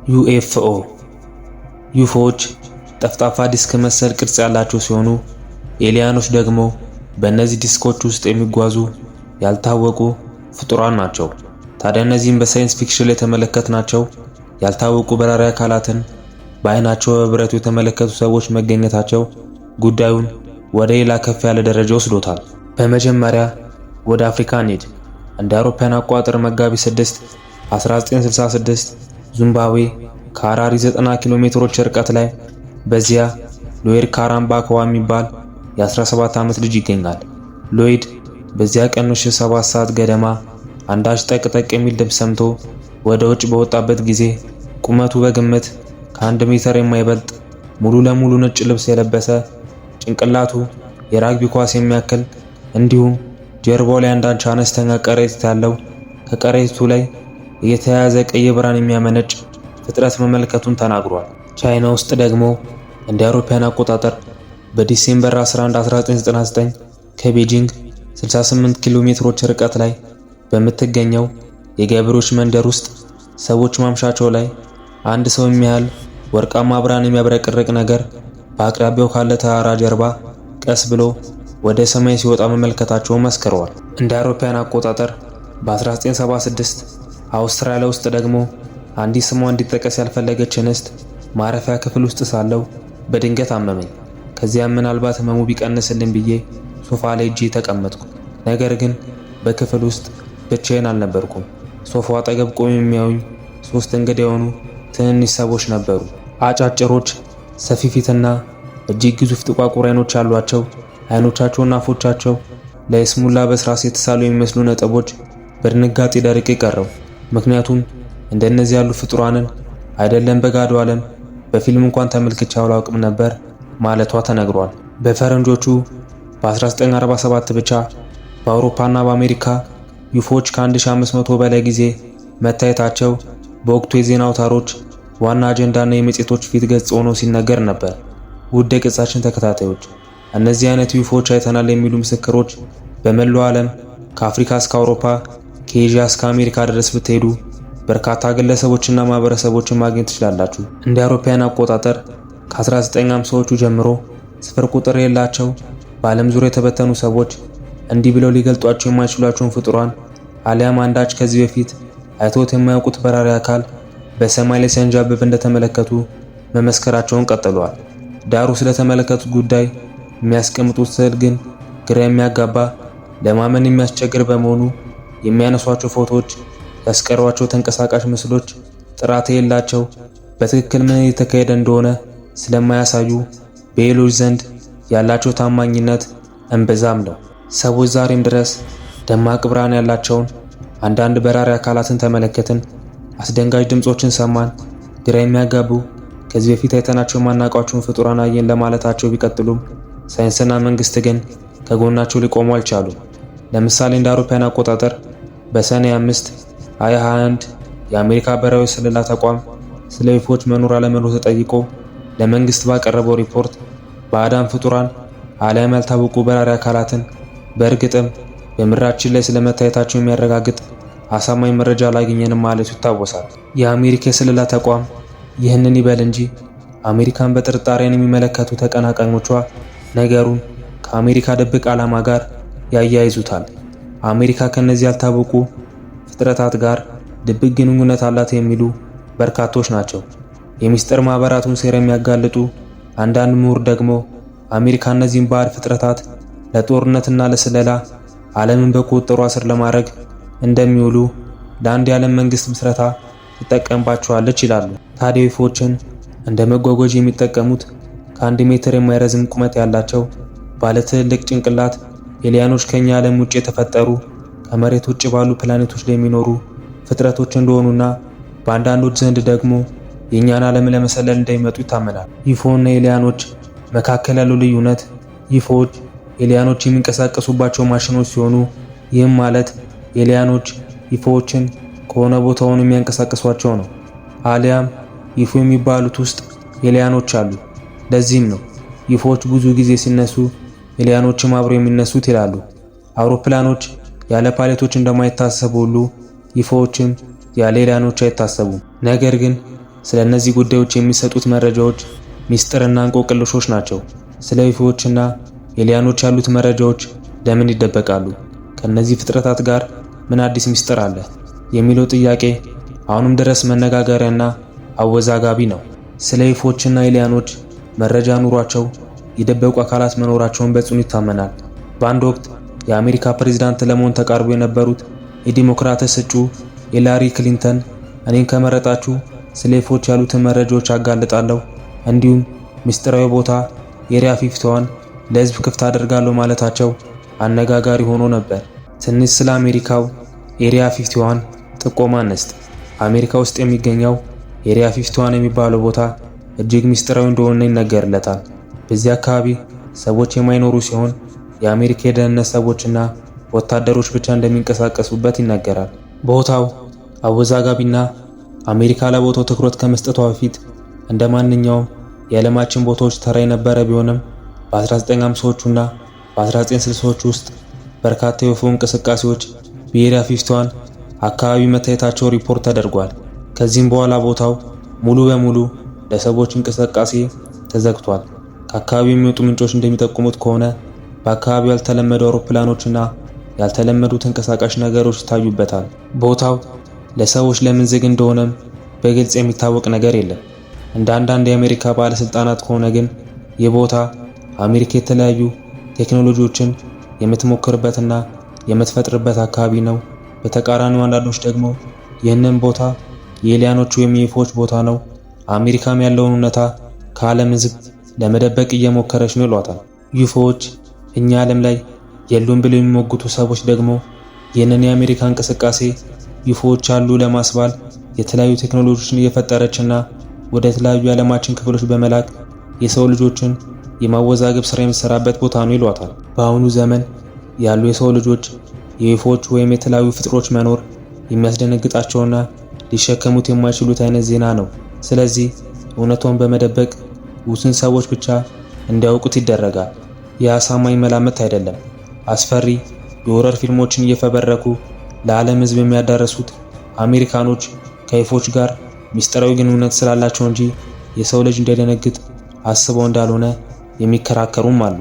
UFO። UFO ዎች ጠፍጣፋ ዲስክ መሰል ቅርጽ ያላቸው ሲሆኑ alien ኦች ደግሞ በእነዚህ ዲስኮች ውስጥ የሚጓዙ ያልታወቁ ፍጡራን ናቸው። ታዲያ እነዚህም በ science fiction ላይ የተመለከትናቸው ያልታወቁ በራሪ አካላትን በአይናቸው በብረቱ የተመለከቱ ሰዎች መገኘታቸው ጉዳዩን ወደ ሌላ ከፍ ያለ ደረጃ ወስዶታል። በመጀመሪያ ወደ አፍሪካ እንሂድ። እንደ አውሮፓውያን አቆጣጠር መጋቢት 6 1966 ዚምባብዌ ከሐራሪ 90 ኪሎ ሜትሮች ርቀት ላይ በዚያ ሎይድ ካራምባክዋ የሚባል የ17 ዓመት ልጅ ይገኛል። ሎይድ በዚያ ቀን ምሽት 7 ሰዓት ገደማ አንዳች ጠቅ ጠቅ የሚል ድምፅ ሰምቶ ወደ ውጭ በወጣበት ጊዜ ቁመቱ በግምት ከ1 ሜትር የማይበልጥ፣ ሙሉ ለሙሉ ነጭ ልብስ የለበሰ፣ ጭንቅላቱ የራግቢ ኳስ የሚያክል እንዲሁም ጀርባው ላይ አንዳች አነስተኛ ከረጢት ያለው፣ ከከረጢቱ ላይ እየተያያዘ ቀይ ብርሃን የሚያመነጭ ፍጥረት መመልከቱን ተናግሯል። ቻይና ውስጥ ደግሞ እንደ አውሮፓውያን አቆጣጠር በ December 11 1999 ከቤጂንግ 68 ኪሎ ሜትሮች ርቀት ላይ በምትገኘው የገበሬዎች መንደር ውስጥ ሰዎች ማምሻቸው ላይ አንድ ሰው የሚያህል ወርቃማ ብርሃን የሚያብረቀርቅ ነገር በአቅራቢያው ካለ ተራራ ጀርባ ቀስ ብሎ ወደ ሰማይ ሲወጣ መመልከታቸውን መስክረዋል። እንደ አውሮፓውያን አቆጣጠር በ1976 አውስትራሊያ ውስጥ ደግሞ አንዲት ስሟ እንዲጠቀስ ያልፈለገች እንስት ማረፊያ ክፍል ውስጥ ሳለሁ በድንገት አመመኝ። ከዚያም ምናልባት ህመሙ ቢቀንስልኝ ብዬ ሶፋ ላይ እጄ ተቀመጥኩ። ነገር ግን በክፍል ውስጥ ብቻዬን አልነበርኩም። ሶፋው አጠገብ ቆመው የሚያዩኝ ሶስት እንግዳ የሆኑ ትንንሽ ሰዎች ነበሩ። አጫጭሮች፣ ሰፊ ፊትና እጅግ ግዙፍ ጥቋቁር አይኖች ያሏቸው፣ አይኖቻቸውና አፎቻቸው ለይስሙላ በስራስ የተሳሉ የሚመስሉ ነጥቦች። በድንጋጤ ደርቄ ቀረሁ። ምክንያቱም እንደነዚህ ያሉ ፍጡራንን አይደለም በገሃዱ ዓለም በፊልም እንኳን ተመልክቼ አላውቅም ነበር ማለቷ ተነግሯል። በፈረንጆቹ በ1947 ብቻ በአውሮፓና በአሜሪካ UFO ዎች ከ1500 በላይ ጊዜ መታየታቸው በወቅቱ የዜና አውታሮች ዋና አጀንዳና የመጽሔቶች ፊት ገጽ ሆኖ ሲነገር ነበር። ውድ የገጻችን ተከታታዮች፣ እነዚህ አይነት UFO ዎች አይተናል የሚሉ ምስክሮች በመላው ዓለም ከአፍሪካ እስከ አውሮፓ፣ ከኤዥያ እስከ አሜሪካ ድረስ ብትሄዱ በርካታ ግለሰቦችና ማህበረሰቦችን ማግኘት ትችላላችሁ። እንደ አውሮፓውያን አቆጣጠር ከ1950ዎቹ ጀምሮ ስፍር ቁጥር የሌላቸው በዓለም ዙሪያ የተበተኑ ሰዎች እንዲህ ብለው ሊገልጧቸው የማይችሏቸውን ፍጡራን አሊያም አንዳች ከዚህ በፊት አይቶት የማያውቁት በራሪ አካል በሰማይ ላይ ሲያንዣብብ እንደተመለከቱ መመስከራቸውን ቀጥለዋል። ዳሩ ስለተመለከቱት ጉዳይ የሚያስቀምጡት ስዕል ግን ግራ የሚያጋባ፣ ለማመን የሚያስቸግር በመሆኑ የሚያነሷቸው ፎቶዎች፣ ያስቀሯቸው ተንቀሳቃሽ ምስሎች ጥራት የሌላቸው፣ በትክክል ምን እየተካሄደ እንደሆነ ስለማያሳዩ በሌሎች ዘንድ ያላቸው ታማኝነት እምብዛም ነው። ሰዎች ዛሬም ድረስ ደማቅ ብርሃን ያላቸውን አንዳንድ በራሪ አካላትን ተመለከትን፣ አስደንጋጭ ድምፆችን ሰማን፣ ግራ የሚያጋቡ ከዚህ በፊት አይተናቸው የማናውቃቸውን ፍጡራን አየን ለማለታቸው ቢቀጥሉም ሳይንስና መንግስት ግን ከጎናቸው ሊቆሙ አልቻሉም። ለምሳሌ እንደ አውሮፓውያን አቆጣጠር በሰኔ 5 2021 የአሜሪካ ብሔራዊ ስለላ ተቋም ስለ UFO ዎች መኖር አለመኖር ተጠይቆ ለመንግስት ባቀረበው ሪፖርት ባዕዳን ፍጡራን አሊያም ያልታወቁ በራሪ አካላትን በእርግጥም በምድራችን ላይ ስለመታየታቸው የሚያረጋግጥ አሳማኝ መረጃ አላገኘንም ማለቱ ይታወሳል። የአሜሪካ የስለላ ተቋም ይህንን ይበል እንጂ አሜሪካን በጥርጣሬ የሚመለከቱ ተቀናቃኞቿ ነገሩን ከአሜሪካ ድብቅ ዓላማ ጋር ያያይዙታል። አሜሪካ ከነዚህ ያልታወቁ ፍጥረታት ጋር ድብቅ ግንኙነት አላት የሚሉ በርካቶች ናቸው። የሚስጥር ማህበራቱን ሴራ የሚያጋልጡ አንዳንድ ምሁር ደግሞ አሜሪካ እነዚህን ባዕድ ፍጥረታት ለጦርነትና ለስለላ ዓለምን በቁጥጥሯ ስር ለማድረግ እንደሚውሉ ለአንድ የዓለም መንግስት ምስረታ ትጠቀምባቸዋለች ይላሉ። ታዲያ UFO ዎችን እንደ መጓጓዣ የሚጠቀሙት ከ1 ሜትር የማይረዝም ቁመት ያላቸው ባለ ትልቅ ጭንቅላት alien ኦች ከኛ ዓለም ውጭ የተፈጠሩ፣ ከመሬት ውጭ ባሉ ፕላኔቶች ላይ የሚኖሩ ፍጥረቶች እንደሆኑና በአንዳንዶች ዘንድ ደግሞ የእኛን ዓለም ለመሰለል እንደሚመጡ ይታመናል። UFO እና alien ኦች መካከል ያለው ልዩነት UFO ዎች alien ኦች የሚንቀሳቀሱባቸው ማሽኖች ሲሆኑ ይህም ማለት alien ኦች UFO ዎችን ከሆነ ቦታ ሆነው የሚያንቀሳቅሷቸው ነው። አሊያም UFO የሚባሉት ውስጥ alien ኦች አሉ። ለዚህም ነው UFO ዎች ብዙ ጊዜ ሲነሱ alien ኦችም አብረው የሚነሱት ይላሉ። አውሮፕላኖች ያለ ፓይለቶች እንደማይታሰቡ ሁሉ UFO ዎችም ያለ alien ኦች አይታሰቡም። ነገር ግን ስለ እነዚህ ጉዳዮች የሚሰጡት መረጃዎች ሚስጥርና እንቆቅልሾች ናቸው። ስለ UFO ዎችና alien ኦች ያሉት መረጃዎች ለምን ይደበቃሉ? ከእነዚህ ፍጥረታት ጋር ምን አዲስ ሚስጥር አለ? የሚለው ጥያቄ አሁንም ድረስ መነጋገሪያና አወዛጋቢ ነው። ስለ UFO ዎችና alien ኦች መረጃ ኑሯቸው የደበቁ አካላት መኖራቸውን በጽኑ ይታመናል። በአንድ ወቅት የአሜሪካ ፕሬዝዳንት ለመሆን ተቃርቦ የነበሩት የዲሞክራትስ እጩ ሂላሪ ክሊንተን እኔን ከመረጣችሁ ስለ UFO ዎች ያሉትን መረጃዎች አጋልጣለሁ፣ እንዲሁም ምስጢራዊ ቦታ Area 51 ለሕዝብ ክፍት አደርጋለሁ ማለታቸው አነጋጋሪ ሆኖ ነበር። ትንሽ ስለ አሜሪካው Area 51 ጥቆማ እንስጥ። አሜሪካ ውስጥ የሚገኘው Area 51 የሚባለው ቦታ እጅግ ምስጢራዊ እንደሆነ ይነገርለታል። በዚህ አካባቢ ሰዎች የማይኖሩ ሲሆን የአሜሪካ የደህንነት ሰዎችና ወታደሮች ብቻ እንደሚንቀሳቀሱበት ይነገራል። ቦታው አወዛጋቢና አሜሪካ ለቦታው ትኩረት ከመስጠቷ በፊት እንደ ማንኛውም የዓለማችን ቦታዎች ተራ የነበረ ቢሆንም በ1950ዎቹና በ1960ዎቹ ውስጥ በርካታ የ UFO እንቅስቃሴዎች በ Area 51 አካባቢ መታየታቸው ሪፖርት ተደርጓል። ከዚህም በኋላ ቦታው ሙሉ በሙሉ ለሰዎች እንቅስቃሴ ተዘግቷል። ከአካባቢው የሚወጡ ምንጮች እንደሚጠቁሙት ከሆነ በአካባቢው ያልተለመዱ አውሮፕላኖችና ያልተለመዱ ተንቀሳቃሽ ነገሮች ይታዩበታል። ቦታው ለሰዎች ለምን ዝግ እንደሆነም በግልጽ የሚታወቅ ነገር የለም። እንደ አንዳንድ የአሜሪካ ባለስልጣናት ከሆነ ግን ይህ ቦታ አሜሪካ የተለያዩ ቴክኖሎጂዎችን የምትሞክርበትና የምትፈጥርበት አካባቢ ነው። በተቃራኒው አንዳንዶች ደግሞ ይህንን ቦታ የ alien ኦች ወይም የ UFO ዎች ቦታ ነው፣ አሜሪካም ያለውን እውነታ ከዓለም ሕዝብ ለመደበቅ እየሞከረች ነው ይሏታል። UFO ዎች እኛ ዓለም ላይ የሉም ብለው የሚሞግቱ ሰዎች ደግሞ ይህንን የአሜሪካ እንቅስቃሴ UFO ዎች አሉ ለማስባል የተለያዩ ቴክኖሎጂዎችን እየፈጠረችና ወደ ተለያዩ የዓለማችን ክፍሎች በመላክ የሰው ልጆችን የማወዛገብ ስራ የምትሰራበት ቦታ ነው ይሏታል። በአሁኑ ዘመን ያሉ የሰው ልጆች የ UFO ዎች ወይም የተለያዩ ፍጥሮች መኖር የሚያስደነግጣቸውና ሊሸከሙት የማይችሉት አይነት ዜና ነው። ስለዚህ እውነቷን በመደበቅ ውስን ሰዎች ብቻ እንዲያውቁት ይደረጋል። ይህ አሳማኝ መላምት አይደለም። አስፈሪ የ horror ፊልሞችን እየፈበረኩ ለዓለም ሕዝብ የሚያዳርሱት አሜሪካኖች ከ UFO ዎች ጋር ሚስጥራዊ ግንኙነት ስላላቸው እንጂ የሰው ልጅ እንዳይደነግጥ አስበው እንዳልሆነ የሚከራከሩም አሉ።